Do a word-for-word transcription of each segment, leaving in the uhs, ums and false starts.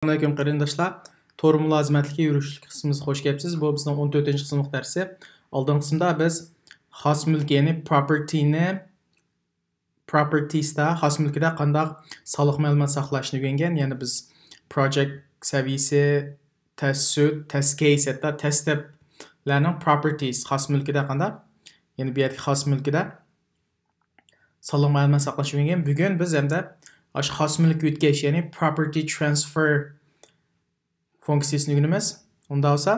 ئەسسالامۇئەلەيكۇم قېرىنداشلار. تور مۇلازىمەتلىكى يۈرۈشلۈك قىسمىمىزغا خوش كەپسىز. بۇ بىزنىڭ ئون تۆتىنچى قىسىملىق دەرسى. ئالدىنقى قىسىمدا بىز خاس مۈلۈك، يەنى پروپېرتىنى، پروپېرتىستا، خاس مۈلكىدە قانداق سانلىق مەلۇمات ساقلاشنى ئۆگەنگەن. يەنى بىز پروجېكت سەۋىيەسى، تەس سۈت، تەس كەيس، ھەتتا تەس دەپلەرنىڭ پروپېرتىس، خاس مۈلكىدە قانداق، يەنى بۇ يەردىكى خاس مۈلكىدە سانلىق مەلۇمات ساقلاشنى ئۆگەنگەن. بۈگۈن بىز ھەمدە ئاشۇ خاس مۈلۈككە ئۆتكەچ، يەنى پروپېرتى ترانسفېر فۇنكسىيىسىنى ئۆگىنىمىز. ئۇنداق بولسا،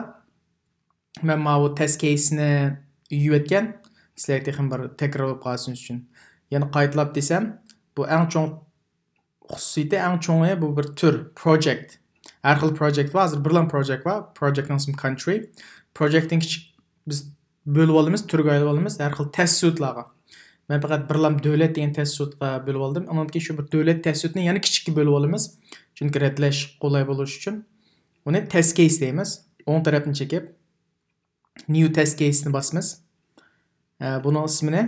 مەن ماۋۇ تەس كەيسنى يېيىۋەتكەن، سىلەرگە تېخىمۇ بىر تەكرار بولۇپ قالسۇن ئۈچۈن. يەنە قايتىلاپ دېسەم، بۇ ئەڭ چوڭ خۇسۇسىيىتى، ئەڭ چوڭى بۇ بىر تۈر، پروجېكت. ھەر خىل پروجېكت بار، ھازىر بىرلا پروجېكت بار. پروجېكتنىڭ ئىسمى كانترى. پروجېكتنىڭ كىچىك، بىز بۆلۈپ ئالىمىز، تۈرگە ئايرىپ ئالىمىز ھەر خىل تەس سۈتلارغا. مەن پەقەت بىرلا دۆلەت دېگەن تەس سۈتكە بۆلۈپ ئالدىم. ئاندىن كېيىن شۇ بىر دۆلەت تەس سۈتنى يەنە كىچىككە بۆلۈپ ئالىمىز. چۈنكى رەتلەش قولاي بولۇش ئۈچۈن. ئۇنى تەس كەيس دەيمىز. ئوڭ تەرەپنى چېكىپ، نيۇ تەس كەيسنى باسىمىز. ئە، بۇنىڭ ئىسمىنى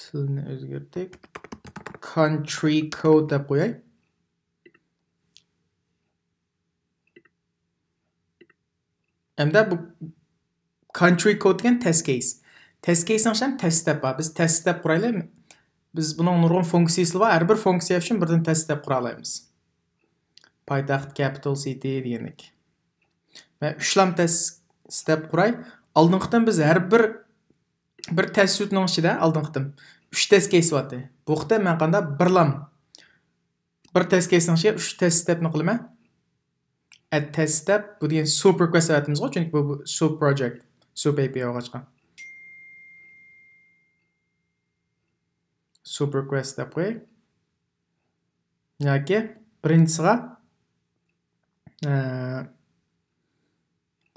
تىلنى ئۆزگەرتەيلى. كانترى كود دەپ قوياي. ئەمدى بۇ كانترى كود دېگەن تەس كەيس. تەس كەيسنىڭ ئىچىدە تەس دەپ بار. بىز تەس دەپ قۇرايلى. بىز بۇنىڭ نۇرغۇن فۇنكسىيىسى بار. ھەر بىر فۇنكسىيە ئۈچۈن بىردىن تەس دەپ قۇرالايمىز. پايتەخت، كەپىتال سىتى دېگەندەك. مەن ئۈچلام تەس دەپ قۇراي. ئالدىنقى قېتىم بىز ھەر بىر، بىر تەس سۈتنىڭ ئىچىدە ئالدىنقى قېتىم ئۈچ تەس كەيس بارتى. بۇ قېتىم مەن قانداق بىرلام بىر تەس كەيسنىڭ ئىچىگە ئۈچ تەس دەپنى قىلىمەن. ئەت تەس دەپ، بۇ دېگەن سوپ رىكۋېست دەۋاتىمىزغۇ، چۈنكى بۇ، بۇ سوپ پروجېكت، سوپ ئەي پى ئاي بولغاچقا. سوپ رىكۋېست دەپ قوياي. ياكى بىرىنچىسىغا، ئە،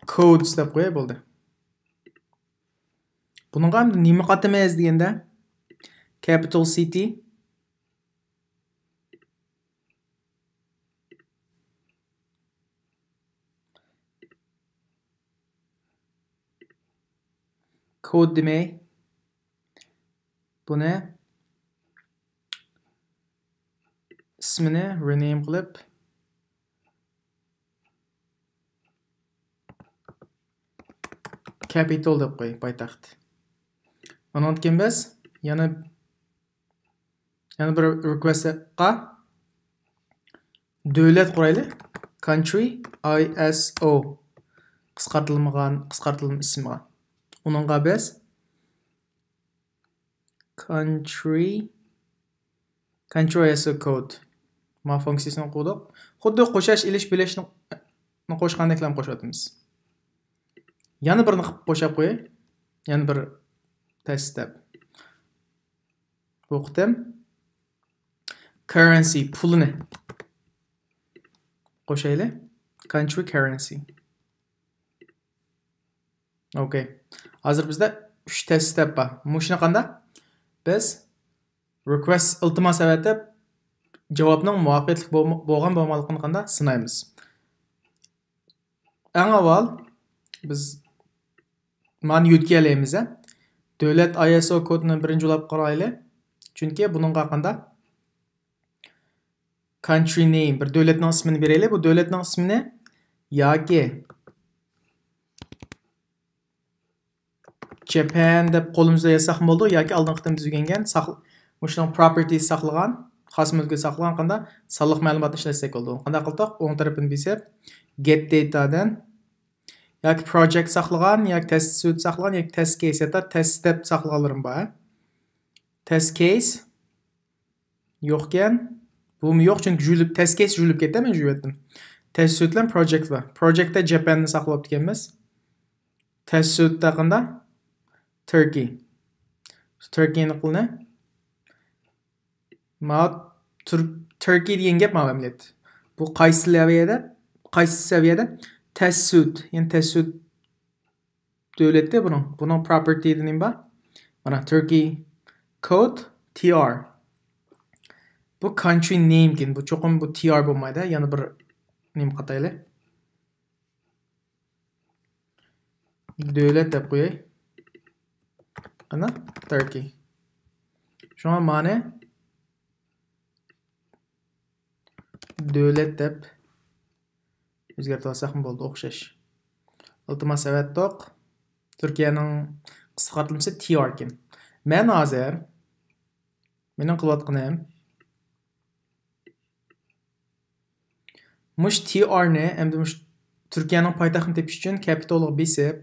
كودس دەپ قوياي، بولدى. بۇنىڭغا ئەمدى نېمە قاتىمىز دېگەندە، كەپىتال سىتى، كود دېمەي، بۇنى ئىسمىنى رېنېيم قىلىپ، كەپىتال دەپ قوي، پايتەخت. ئۇنىڭدىن كېيىن بىز يەنە، يەنە بىر رىكۋېستقا دۆلەت قۇرايلى. كانترى ئاي ئېس ئو، قىسقارتىلمىغان، قىسقارتىلما ئىسىمغا. ئۇنىڭغا بىز كانترى، كانترى ئاي ئېس ئو كود. ما فۇنكسىيىسىنى قوشتۇق. خۇددى قوشاش، ئېلىش، بۆلۈشنى قوشقاندەكلا قوشۇۋاتىمىز. يەنە بىرنى قوشۇپ قوياي. يەنە بىر تەس دەپ. بۇ قېتىم كارەنسى، پۇلىنى قوشايلى. كانترى كارەنسى. ئوكەي. ھازىر بىزدە ئۈچ تەس دەپ بار. مۇشۇنى قانداق؟ بىز رىكۋېست، ئىلتىماس ئەۋەتىپ، جاۋابنىڭ مۇۋەپپەقىيەتلىك بولما-، بولغان بولمىغانلىقىنى قانداق سىنايمىز؟ ئەڭ ئاۋۋال بىز مانا يۆتكەلەيمىز، ھە. دۆلەت ئاي ئېس ئو كودىنى بىرىنچى بولۇپ قارايلى. چۈنكى بۇنىڭغا قانداق؟ كانترى نېيم، بىر دۆلەتنىڭ ئىسمىنى بېرەيلى. بۇ دۆلەتنىڭ ئىسمىنى ياكى جاپان دەپ قولىمىزدا يازساقمۇ بولىدۇ، ياكى ئالدىنقى قېتىم بىز ئۆگەنگەن ساق-، مۇشۇنىڭ پروپېرتىسى ساقلىغان، خاس مۈلكى ساقلىغان قانداق سانلىق مەلۇماتنى ئىشلەتسەك بولىدۇ. قانداق قىلدۇق؟ ئوڭ تەرىپىنى بېسىپ، گېت دېتادىن ياكى پروجېكت ساقلىغان، ياكى تەس سۈت ساقلىغان، ياكى تەس كەيس، ھەتتا تەس دەپ ساقلىغانلىرىم بار. تەس كەيس يوقكەن. بۇمۇ يوق، چۈنكى جۈلۈپ، تەس كەيس جۈلۈپ كەتتى، مەن جۈۋەتتىم. تەس سۈت بىلەن پروجېكت بار. پروجېكتتا جاپاننى ساقلاپتىكەنمىز. تەس سۈتتە قانداق؟ تۈركىي. تۈركىينى قىلنى. ما تۈر-، تۈركىي دېگەن گەپ ما ئەمەلىيەت. بۇ قايسى سەۋىيەدە؟ قايسى سەۋىيەدە؟ تەس سۈت. يەنى تەس سۈت دۆلەتتە بۇنىڭ، بۇنىڭ پروپېرتىدا نېمە بار؟ مانا، تۈركىي كود تى ئار. بۇ كانترى نېيمكەن، بۇ چوقۇم بۇ تى ئار بولمايدۇ، يەنە بىر نېمە قاتايلى. دۆلەت دەپ قوياي. قانا، تۈركىي. شۇڭا مانى دۆلەت دەپ ئۆزگەرتىۋالساقمۇ بولىدۇ، ئوخشاش. ئىلتىماس ئەۋەتتۇق. تۈركىيەنىڭ قىسقارتمىسى تىئار ئىكەن. مەن ھازىر، مېنىڭ قىلىۋاتقىنىم، مۇشۇ تىئارنى، ئەمدى مۇشۇ تۈركىيەنىڭ پايتەختىنى تېپىش ئۈچۈن كەپىتالغا بېسىپ،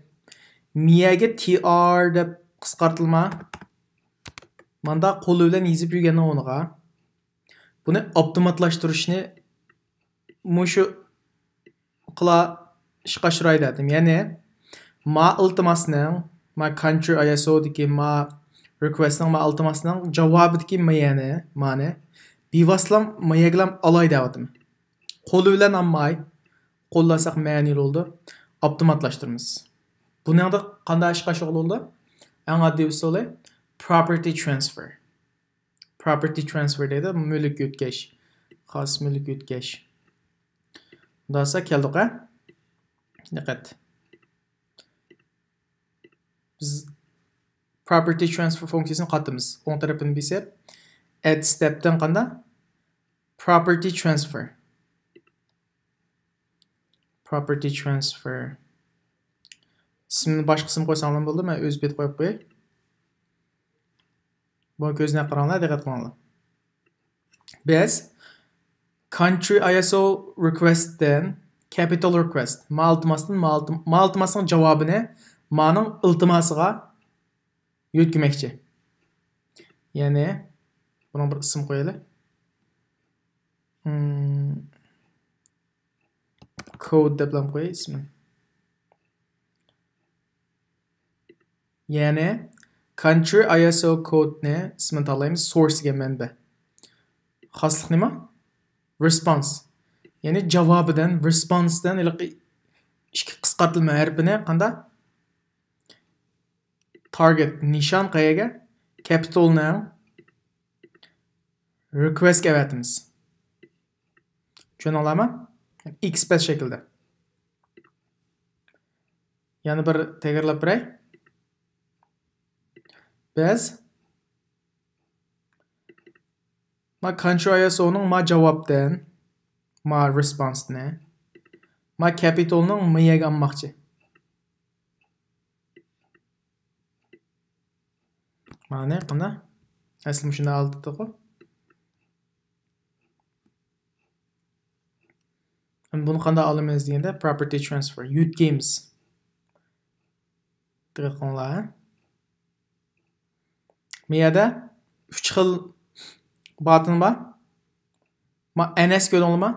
مىيەگە تىئار دەپ قىسقارتىلما ماندا قولى بىلەن يېزىپ يۈرگەننىڭ ئورنىغا، بۇنى ئاپتوماتلاشتۇرۇشنى مۇشۇ قىلا ئىشقا ئاشۇراي دېدىم. يەنى ما ئىلتىماسنىڭ، ما country I S O دىكى ما request نىڭ، ما ئىلتىماسنىڭ جاۋابىدىكى مىيەنى، مانى بىۋاسىتىلام مىيەگىلام ئالاي دەۋاتىمەن. قولى بىلەن ئالماي، قوللاساق مەنىلىك بولىدۇ. ئاپتوماتلاشتۇرىمىز. بۇنىڭدا قانداق ئىشقا ئاشۇرغىلى بولىدۇ؟ ئەڭ ئاددىي ئۇسۇلى property transfer. Property transfer دەيدۇ، مۈلۈك يۆتكەش. خاس مۈلۈك يۆتكەش. داسا كەلدۇق، ھە؟ دىققەت. بىز property transfer فۇنكسىيىسىنى قاتىمىز. ئوڭ تەرىپىنى بېسىپ، add step تىن قاندا؟ Property transfer. Property transfer. ئىسمىنى باشقا ئىسىم قويساڭلار بولىدۇ، مەن ئۆز بېتى قويۇپ قوياي. بۇ كۆزنەك قاراڭلار، دىققەت قىلىڭلار. بىز country I S O request تىن capital request، ما ئىلتىماستىن، ما ئىلتىم-، ما ئىلتىماسنىڭ جاۋابىنى مانىڭ ئىلتىماسىغا يۆتكىمەكچى. يەنى بۇنىڭ بىر ئىسىم قويايلى. كود دەپلا قوياي ئىسمىنى. يەنى country I S O كودنى ئىسمىنى تاللايمىز، source دېگەن مەنبە. خاسلىق نېمە؟ Response. يەنى جاۋابىدىن، response دىن ھېلىقى ئىككى قىسقارتىلما ھەرپىنى قاندا؟ Target، نىشان قەيەرگە؟ كەپىتالنىڭ request كە ئەۋەتىمىز. چۈشەندىڭلارمۇ؟ ئېكسپرېس شەكىلدە. يەنە بىر تەكرارلاپ بېرەي. بىز ما country I S O نىڭ ما جاۋابتىن، ما response نى، ما كەپىتالنىڭ مىيەگە ئالماقچى. مانا قانداق؟ ئەسلى مۇشۇنداق ئالدىدىغۇ. بۇنى قانداق ئالىمىز دېگەندە، property transfer، يۆتكەيمىز. دىققەت قىلىڭلار. مىيەدە ئۈچ خىل باتىن بار. ما، N S كۆردۈڭلارمۇ؟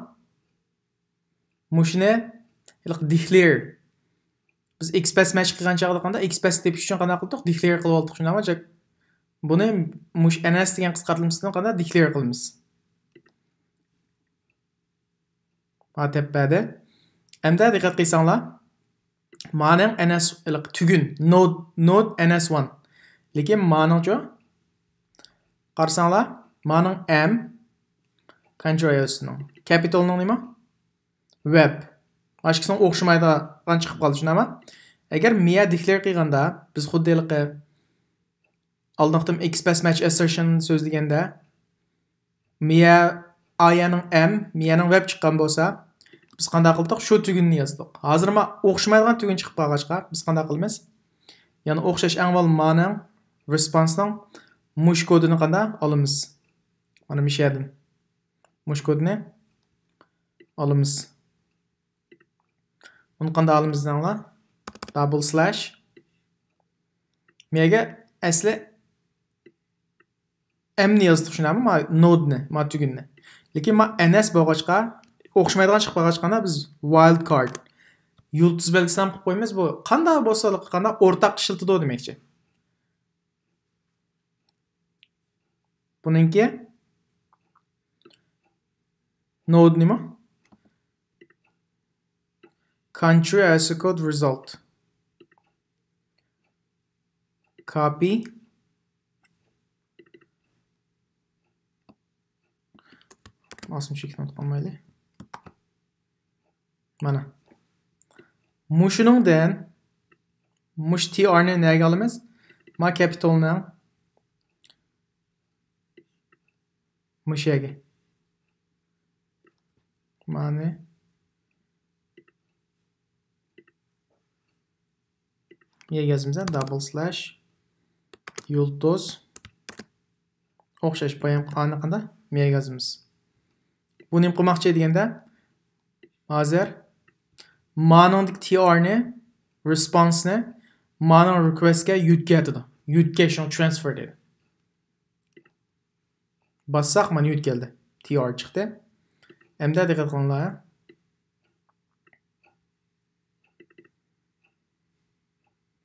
مۇشۇنى ھېلىقى declare. بىز ئېكسپرېس مەچ قىلغان چاغدا قانداق؟ ئېكسپرېس تېپىش ئۈچۈن قانداق قىلدۇق؟ Declare قىلىۋالدۇق، شۇنداقمۇ؟ بۇنى مۇشۇ N S دېگەن قىسقارتىلمىسىدىن قانداق؟ Declare قىلىمىز. ما تەپپەدە. ئەمدى دىققەت قىلساڭلار. مانىڭ N S ھېلىقى تۈگۈن. Node، node N S one. لېكىن مانىڭچۇ؟ قارىساڭلار، مانىڭ M، country I S O نىڭ. كەپىتالنىڭ نېمە؟ Web. باشقىسىنىڭ ئوخشىمايدىغان چىقىپ قالدى، شۇنداقمۇ؟ ئەگەر مىيە declare قىلغاندا، بىز خۇددى ھېلىقى ئالدىنقى قېتىم ئېكسپرېس مەچ ئەسسېرشن سۆزلىگەندە، مىيە، ئايەنىڭ M، مىيەنىڭ Web چىققان بولسا، بىز قانداق قىلدۇق؟ شۇ تۈگۈننى يازدۇق. ھازىر ما ئوخشىمايدىغان تۈگۈن چىقىپ قالغاچقا، بىز قانداق قىلىمىز؟ يەنە ئوخشاش ئەڭ ئاۋۋال مانىڭ، response نىڭ مۇشۇ كودىنى قانداق ئالىمىز؟ مانا مۇشۇ يەردىن. مۇشۇ كودنى ئالىمىز. ئۇنى قانداق ئالىمىز دېسەڭلار؟ Double slash. مىيەگە ئەسلى M نى يازدۇق، شۇنداقمۇ؟ ما node نى، ما تۈگۈننى. لېكىن ما N S بولغاچقا، ئوخشىمايدىغان چىقىپ قالغاچقا، بىز wild card، يۇلتۇز بەلگىسىنى قىلىپ قويىمىز. بۇ قانداق بولسا، قانداق ئورتاق ئىشلىتىدۇ دېمەكچى. بۇنىڭكى node نېمە؟ Country I S O code result. Copy. ئاسما چېكىتنى ئۇنتۇپ قالمايلى. مانا. مۇشۇنىڭدىن، مۇشۇ T R نى نەگە ئالىمىز؟ ما كەپىتالنىڭ مۇشۇ يەرگە. مانى. يەرگە يازىمىز، دابل سلاش يۇلتۇز. ئوخشاش بايام قىلغاندا قانداق؟ مۇ يەرگە يازىمىز. بۇ نېمە قىلماقچى دېگەندە، ھازىر مانىڭدىكى تىئارنى، رېسپونسنى مانىڭ رىكۋېستكە يۆتكەتىدۇ. يۆتكەشنىڭ ترانسفېر دەيدۇ. باسساق، مانا يۆتكەلدى. تىئار چىقتى. ئەمدى دىققەت قىلىڭلار.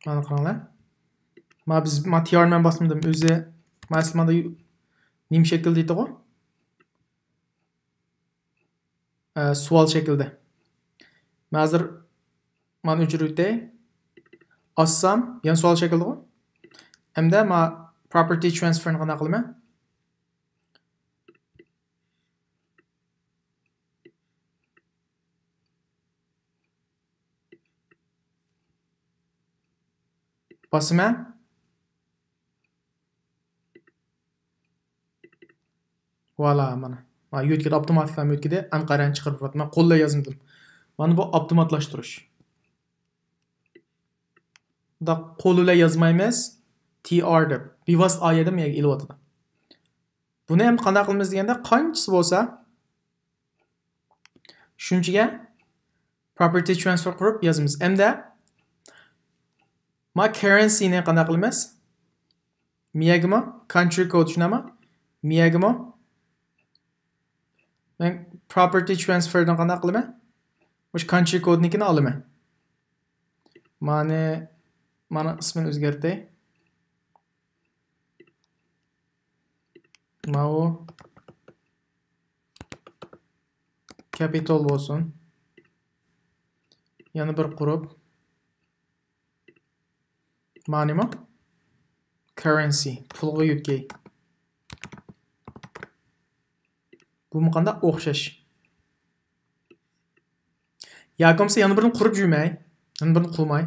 مانا قاراڭلار. ما بىز، ما تىئارنى مەن باسمىدىم. ئۆزى، ما ئەسلى ماندا يۇ-، نېمە شەكىلدە ئىدىغۇ؟ ئە، سوئال شەكلىدە. مەن ھازىر مانا ئۆچۈرۈۋېتەي. ئاچسام، يەنە سوئال شەكلىدىغۇ؟ ئەمدى ما پروپېرتى ترانسفېرنى قانداق قىلىمەن؟ باسىمەن. ۋالا، مانا. مانا يۆتكىدى، ئاپتوماتىكلا يۆتكىدى. ئەنقەرەنى چىقىرىپ تۇرۇۋاتىمەن. مەن قول بىلەن يازمىدىم. مانا بۇ ئاپتوماتلاشتۇرۇش. دا قول بىلەن يازمايمىز. تىئار دەپ. بىۋاسىتە ئايەدە مەيەگە ئېلىۋاتىدۇ. بۇنى ھەم قانداق قىلىمىز دېگەندە، قانچىسى بولسا، شۇنچىگە پروپېرتى ترانسفېر قۇرۇپ يازىمىز. ئەمدى ما كارەنسىنى قانداق قىلىمىز؟ مىيەگىمۇ كانترى كود شۇنداقمۇ؟ مىيەگىمۇ مەن پروپېرتى ترانسفېردىن قانداق قىلىمەن؟ مۇشۇ كانترى كودنىڭكىنى ئالىمەن. مانى، مانا ئىسمىنى ئۆزگەرتەي. ماۋۇ كەپىتال بولسۇن. يەنە بىر قۇرۇپ. مانىمۇ؟ كارەنسى. پۇلغا يۆتكەي. بۇمۇ قانداق؟ ئوخشاش. ياكى بولمىسا يەنە بىرنى قۇرۇپ جۈمەي. يەنە بىرنى قۇرماي.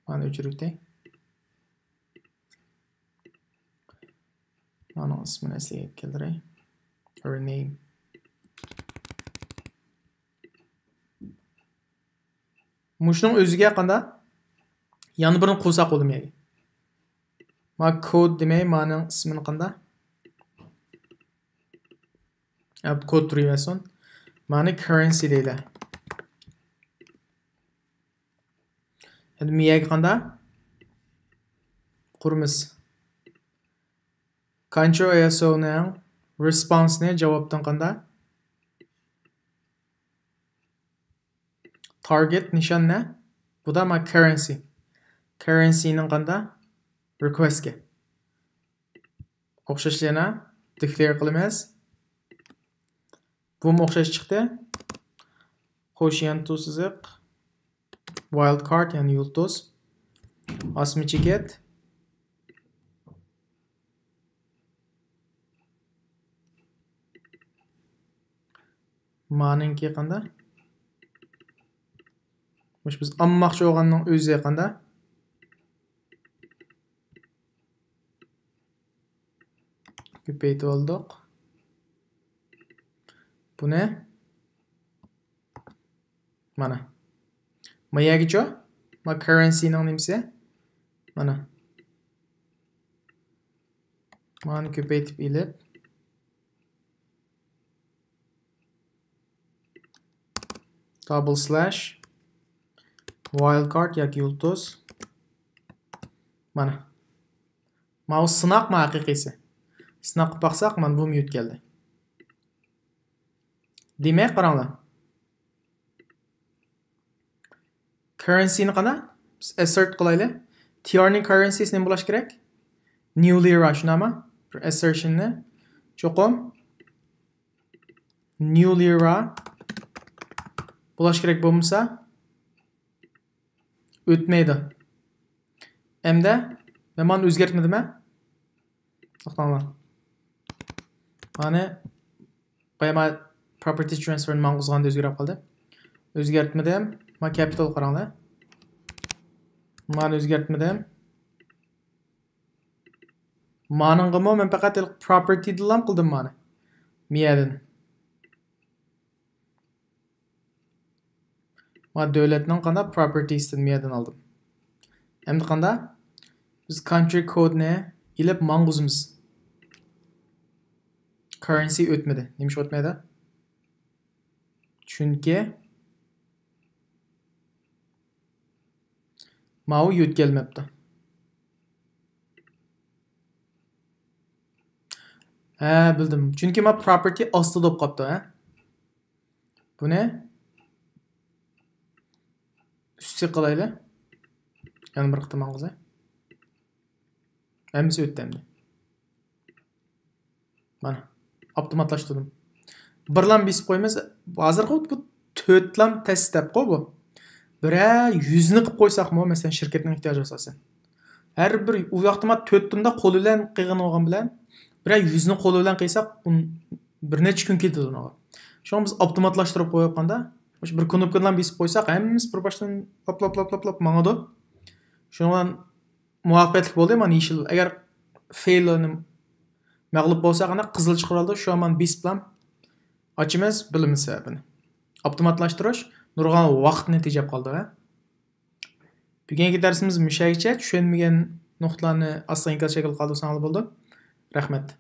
مانا ئۆچۈرۈكتە. مانىڭ ئىسمىنى ئەسلىگە كەلتۈرەي. Rename. مۇشۇنىڭ ئۆزىگە قاندا؟ يەنە بىرنى قۇرساق بولىدۇ مەيلى. ما كود دېمەي، مانىڭ ئىسمىنى قاندا؟ ئەپ كود تۇرۇۋەرسۇن. مانى كارەنسى دەيلى. ئەمدى مىيەگە قاندا؟ قۇرىمىز. كانترى ئاي ئېس ئو نىڭ رېسپونسنى جاۋابتىن قاندا؟ تارگېت نىشان نە؟ بۇدا ما كارەنسى. كارەنسىنىڭ قاندا؟ رىكۋېستكە. ئوخشاش يەنە دېكلېر قىلىمىز. بۇمۇ ئوخشاش چىقتى. قوشيەنتۇ سىزىق. وايلد كارد، يەنى يۇلتۇز. ئاسما چېكەت. مانىڭكى قاندا؟ مۇشۇ بىز ئالماقچى بولغاننىڭ ئۆزى قاندا؟ كۆپەيتىپ ئالدۇق. بۇنى مانا. ما يەرگىچۇ؟ ما كارەنسىنىڭ نېمىسى؟ مانا. مانى كۆپەيتىپ ئېلىپ. دابل سلاش. وايلد كارد ياكى يۇلتۇز. مانا. ماۋۇ سىناقمۇ ھەقىقىيسى؟ سىناق قىلىپ باقساق، مانا بۇمۇ يۆتكەلدى. دېمەك، قاراڭلار. كارەنسىنى قانا؟ بىز ئەسسېرت قىلايلى. تىئارنىڭ كارەنسىسى نېمە بولۇش كېرەك؟ نيۇ لىرا، شۇنداقمۇ؟ بىر ئەسسېرشننى چوقۇم نيۇ لىرا بولۇش كېرەك، بولمىسا ئۆتمەيدۇ. ئەمدى مەن مانى ئۆزگەرتمىدىم ھە؟ توختاڭلار. مانى بايا ما پروپېرتى ترانسفېرنى ماڭا قوزغاندا ئۆزگىرىپ قالدى. ئۆزگەرتمىدىم. ما كەپىتال قاراڭلار. مانى ئۆزگەرتمىدىم. مانىڭغىمۇ مەن پەقەت پروپېرتىدىنلا قىلدىم مانى. مىيەدىن. ما دۆلەتنىڭ قانداق پروپېرتىسىدىن مىيەدىن ئالدىم. ئەمدى قانداق؟ بىز كانترى كودنى ئېلىپ ماڭغۇزىمىز. كاررېنسى ئۆتمىدى. نېمىشقا ئۆتمەيدۇ؟ چۈنكى ماۋۇ يۆتكەلمەپتۇ. ھە، بىلدىم. چۈنكى ما پروپېرتى ئاستىدا بولۇپ قاپتۇ، ھە؟ بۇنى ئۈستىگە قىلايلى. يەنە بىر قېتىم ماڭغۇزاي. ھەممىسى ئۆتتى ئەمدى. مانا، ئاپتوماتلاشتۇردۇم. بىرلام بېسىپ قويىمىز. ھازىرقى بۇ تۆتلام تەس دەپقۇ بۇ. بىرەر يۈزنى قىلىپ قويساقمۇ، مەسىلەن، شىركەتنىڭ ئېھتىياجىغا ئاساسەن. ھەر بىر ئۇ ۋاقىتتا ما تۆت تۇمدا قول بىلەن قىلغان بولغان بىلەن، بىرەر يۈزنى قول بىلەن قىلساق، ئۇن-، بىر نەچچە كۈن كېتىدۇ ئۇنىڭغا. شۇڭا بىز ئاپتوماتلاشتۇرۇپ قويۇۋاتقاندا، مۇشۇ بىر كۇنۇپكىدىلا بېسىپ قويساق، ھەممىسى بىر باشتىن لاپ، لاپ، لاپ، لاپ، لاپ ماڭىدۇ. شۇنىڭ بىلەن مۇۋەپپەقىيەتلىك بولدى، مانا يېشىل. ئەگەر فېيلنى مەغلۇپ بولساق، ئانا قىزىل چىقىرىۋالىدۇ، شۇ ھامان بېسىپلا ئاچىمىز، بىلىمىز سەۋەبىنى. ئاپتوماتلاشتۇرۇش نۇرغۇن ۋاقىتنى تېجەپ قالىدۇ، ھە؟ بۈگۈنكى دەرسىمىز مۇشۇ يەرگىچە. چۈشەنمىگەن نۇقتىلارنى ئاستىغا ئىنكاس شەكلىدە قالدۇرساڭلار بولىدۇ. رەھمەت.